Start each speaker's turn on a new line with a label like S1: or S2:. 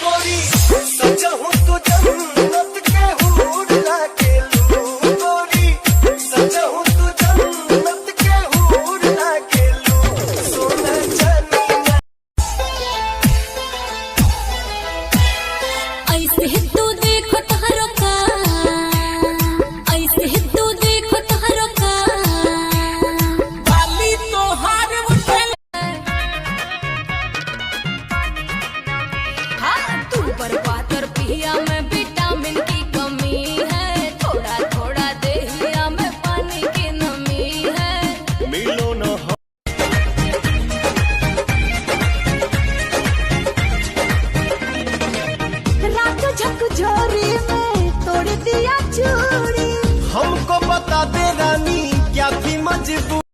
S1: गोरी सजहू तू जन्नत के हूर लागेलू गोरी सजहू तू जन्नत के हूर लागेलू सोना चांदी
S2: ऐसे तू देखो तोहरो का, ऐसे तू देखो तोहरो का।
S3: बाली तोहार उठल।
S2: हाँ तू बर्बाद पिया में विटामिन की कमी है, थोड़ा थोड़ा देहिया में पानी की नमी है।
S1: मिलो न
S2: रात झकझोरी में तोड़ दिया चूड़ी।
S1: हमको बता दे रानी क्या थी मजबूरी।